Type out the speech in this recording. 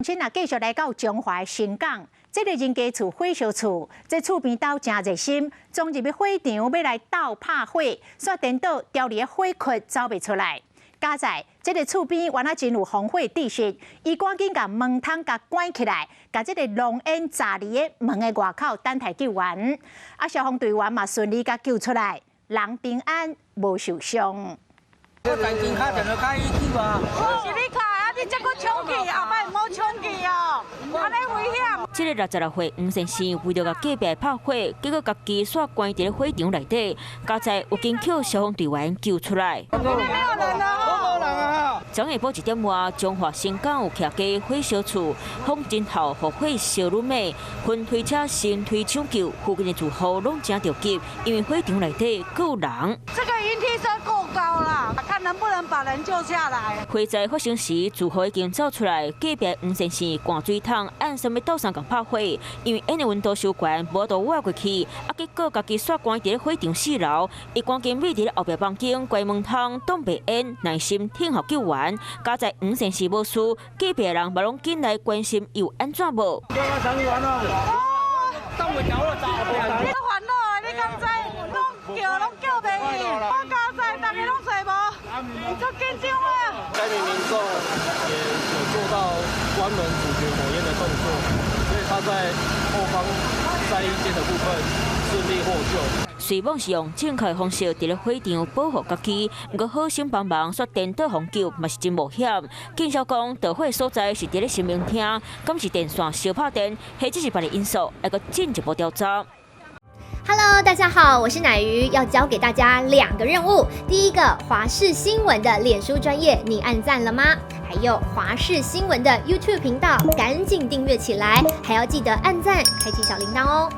今仔繼續來到彰化新港，這个人家厝火燒厝，這厝邊兜誠熱心，衝入去火場欲來鬥拍火，煞顛倒牢佇个火窟走袂出來。佳哉這个厝邊原來真有防火知識，伊趕緊共門窗共關起來，共這个濃煙炸佇个門的外口等待救援。啊，消防隊員嘛順利共救出來，人平安無受傷。我趕緊敲電話敲一九啊！是你敲啊！你這閣衝去，後擺毋好衝去哦，按呢危險。這个66歲黃先生為著共隔壁拍火，結果家己煞關佇咧火場內底，佳哉有經叫消防隊員救出來。裡面沒有人啊！昨下晡1點外，彰化新港有徛家火燒厝，風真透，予火燒愈猛，雲推車先推搶救，附近的住戶攏誠著急，因為火場內底閣有人。這個雲梯車夠高啦，看能不能把人救下來。火災發生時，住戶已經走出來，隔壁黃先生灌水桶，按啥物鬥相共拍火，因為煙的溫度傷懸，無法度倚過去，啊，結果家己煞關佇咧火場四樓，伊趕緊匿佇咧後壁房間關門窗，擋袂煙，耐心等候救援。佳哉黃先生無事，隔壁人嘛攏緊來關心伊有按怎無。你煩惱的，你敢知？攏叫攏叫袂應，我佳哉，逐家攏揣無，足緊張啊！該名民眾也有做到關門阻絕火焰的動作，所以他在後方在一間的部分順利獲救。雖罔是用正確方式佇咧火場保護家己，毋過好心幫忙煞顛倒予救，嘛是真冒險。警消講，著火所在是佇咧神明廳，敢是電線燒拍電，或者是別个因素，猶閣進一步調查。 Hello，大家好，我是奶魚，要交給大家兩個任務。第一個，華視新聞的臉書專頁，你按讚了嗎？還有華視新聞的 YouTube 頻道，趕緊訂閱起來，還要記得按讚，開啟小鈴鐺哦。